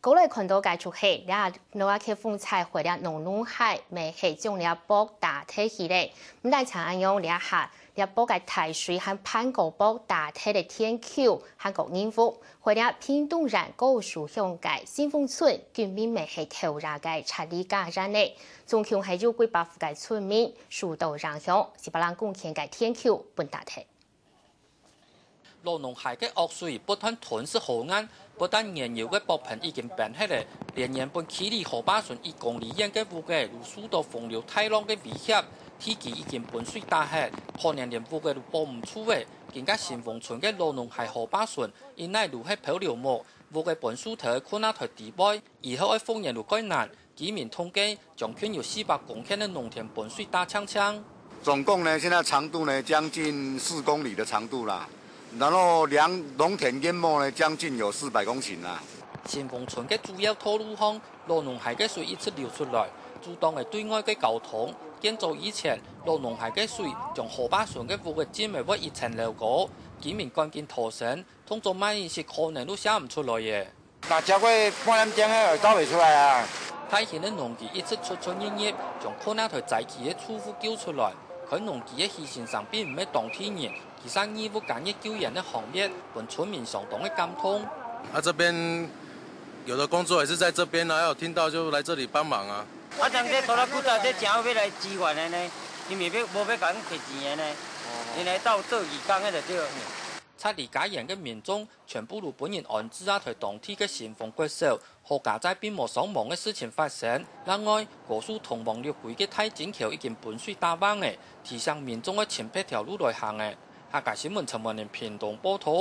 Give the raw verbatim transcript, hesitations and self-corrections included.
過來看到个就係，這下這个風災害這農農害，乜係將這駁打忒去咧。毋單淨恁樣，這下這駁个大水還盤過駁打忒个田坵，還過人屋，害這屏東縣高樹鄉个新豐村，居民乜係頭這个七里家園咧。總共係有幾百戶个村民受到影響，四百零公頃个田坵分打忒。 老農害个惡水不斷吞食河岸，不但原有个駁棚已經崩忒咧，連原本距離河壩脣一公里遠个屋仔都受到洪流大浪个威脅，地基已經分水打忒，可能連屋仔都保毋住咧。今个新豐村个老農害河壩脣，一帶都係漂流木，屋仔分樹頭困啊在底背，以後愛復原都蓋難。 居民統計，將近有四百公頃个農田分水打淨淨。總共呢，現在長度呢，將近四公里的長度啦。然後兩，農田淹沒呢，將近有四百公頃啦。新豐村个主要道路項，老農害个水一直流出來，阻擋了對外个交通。建早以前，老農害个水將河壩脣个屋仔浸了會一層樓高，居民趕緊逃生，動作慢一息可能都寫毋出來耶。 若超過半點鐘，該走袂出來啊。大型个農機一直出出入入，將困啊在災區个住戶救出來。開農機个犧牲者並毋係當地人，其實義務介入救援个行列，分村民相當个感動。啊，這邊有的工作也是在這邊啊，有聽到就來這裡幫忙啊。啊，人這拖拉庫車這正好欲來支援的呢，因為欲，無欲共人提錢的呢，因為鬥做義工个就對了。 七里家園个民眾全部都分人安置啊在當地个新豐國小，好佳在並無傷亡个事情發生。另外，高樹通往六龜个大津橋已經分水打橫了，提醒民眾愛尋別條路來行了。客家新聞陳文玲屏東報導。